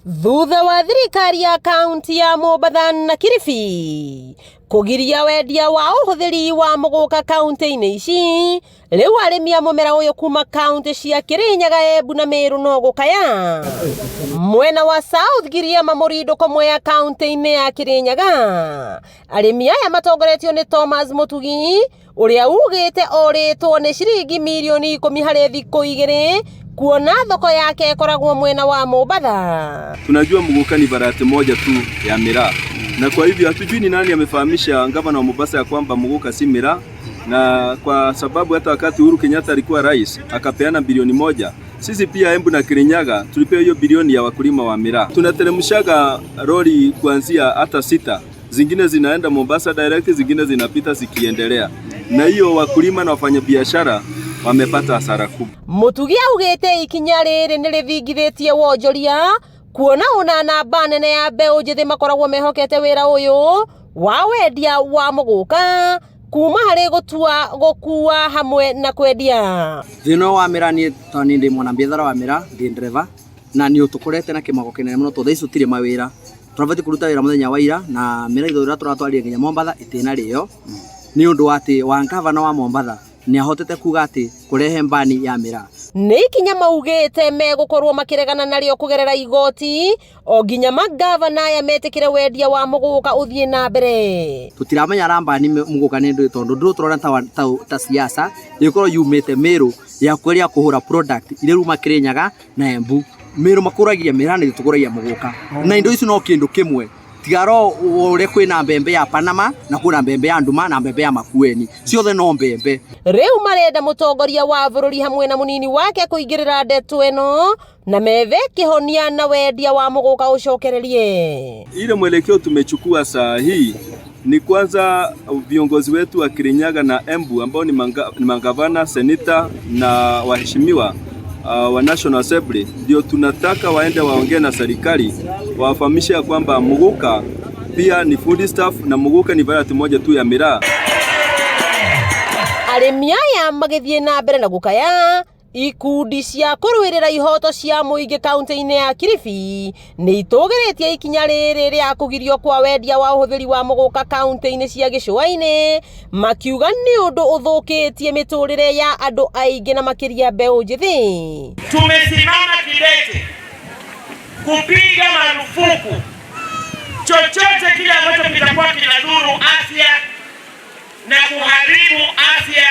Thutha wa thirikari ya kaunti ya Mombatha na Kilifi kũgiria wendia wa ũhũthĩri wa mũgũka kaunti-inĩ ici, rĩu arĩmi a mũmera ũyũ kuma kaunti cia Kirinyaga, Embu na Meru no gũkaya. Mwena wa South Giriama Mũrindũko Mwea kaunti-inĩ ya Kirinyaga, arĩmi aya matongoretio nĩ Thomas Mũtugi ũrĩa ugĩte orĩtwo nĩ ciringi mirioni 10 harĩ thikũ 2 kuona thoko yake ĩkoragwo mwena wa Mombatha. Tunajua muguka ni variety moja tu ya miraa, na kwa hivyo hatujui ni nani amefahamisha gavana wa Mombasa ya kwamba muguka si miraa, na kwa sababu hata wakati Uhuru Kenyatta alikuwa rais akapeana bilioni 1, sisi pia Embu na Kirinyaga tulipewa hiyo bilioni ya wakulima wa miraa. Tunateremshaga lori kuanzia hata 6, zingine zinaenda Mombasa direct, zingine zinapita zikiendelea, na hiyo wakulima na wafanyabiashara wamepata hasara kubwa. Mutugi augĩte ikinya rĩrĩ nĩ rĩthingithĩtie wonjoria kuona ona namba nene ya mbeũ njĩthĩ makoragwo mehokete wĩra ũyũ wa wendia wa mũgũka kuma harĩ gũtua, gũkua hamwe na kwendia. Thĩna wa mĩraa niĩ tondũ niĩ ndĩ mwanabiathara wa mĩraa, ndĩ ndereba na nĩ ũtũkorete na kĩmako kĩnene mũno tondũ thaa ici tũtirĩ mawĩra. Tũrabatiĩ kũruta wĩra mũthenya wa ira na mĩraa itũ ĩrĩa tũratwarire nginya Mombatha ĩtĩnarĩo nĩ ũndũ wa atĩ wa gavana wa Mombatha nĩ ahotete kuga atĩ kũrehe mbani ya mĩraa. Nĩ ikinya maugĩte megũkorwo makĩregana narĩo kũgerera igoti o nginya magavana aya metĩkĩre wendia wa mũgũka ũthiĩ na mbere. Tũtiramenya arambani mũgũka nĩ ndũĩ tondũ ndũĩ tũrona ta siasa ĩgĩkorwo yumĩte Meru ya kũgeria kũhũra product iria ruma Kirinyaga na Embu. Meru makũragia mĩraa na ithuĩ tũkũragia mũgũka, na indo ici no kĩndũ kĩmwe tigaro ũrĩa kwĩna mbembe ya Panama na kwĩna mbembe ya nduma na mbembe ya Makueni, ciothe no mbembe. Rĩu marenda mũtongoria wa bũrũri hamwe na mũnini wake kũingĩrĩra ndeto ĩno na methe kĩhonia na wendia wa mũgũka ũcokererie. Ile mwelekeo tumechukua saa hii ni kwanza viongozi wetu wa Kirinyaga na Embu ambao ni magavana, seneta na waheshimiwa wa National Assembly, ndio tunataka waende waongee na serikali wafahamishe ya kwamba muguka pia ni food stuff na muguka ni variety moja tu ya miraa. Arĩmi aya magĩthiĩ na mbere na gũkaya ikundi cia kũrũĩrĩra ihoto cia mũingĩ kaunti-inĩ ya Kilifi nĩ itũgĩrĩtie ikinya rĩrĩ rĩa kũgirio kwa wendia wa ũhũthĩri wa mũgũka kaunti-inĩ cia gĩcũa-inĩ, makiuga nĩ ũndũ ũthũkĩtie mĩtũrĩre ya andũ aingĩ na makĩria mbeũ njĩthĩ. Tumesimama kidete kupiga marufuku chochote kile ambacho kitakuwa kinadhuru afya na kuharibu afya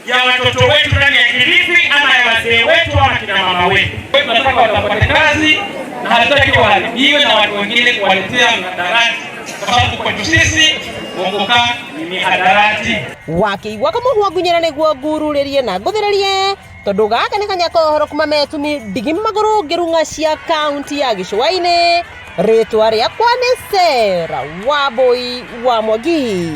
ya watoto wetu ndani ya Kilifi ama ya wazee wetu ama kina mama wetu. Tunataka watapate kazi na hatutaki waharibiwe na watu wengine kuwaletea mihadarati, kwa sababu kwetu sisi muguka ni mihadarati. Wakĩigua kamũhwa ngunyĩra nĩguo ngururĩrie na ngũthĩrĩrie tondũ gaka nĩ kanya kohoro kuma metumi ndigi magũrũ ngĩrung'a cia kaunti ya gĩcũa-inĩ. Rĩtwa rĩakwa nĩ Sarah Wambui wa Mwangi.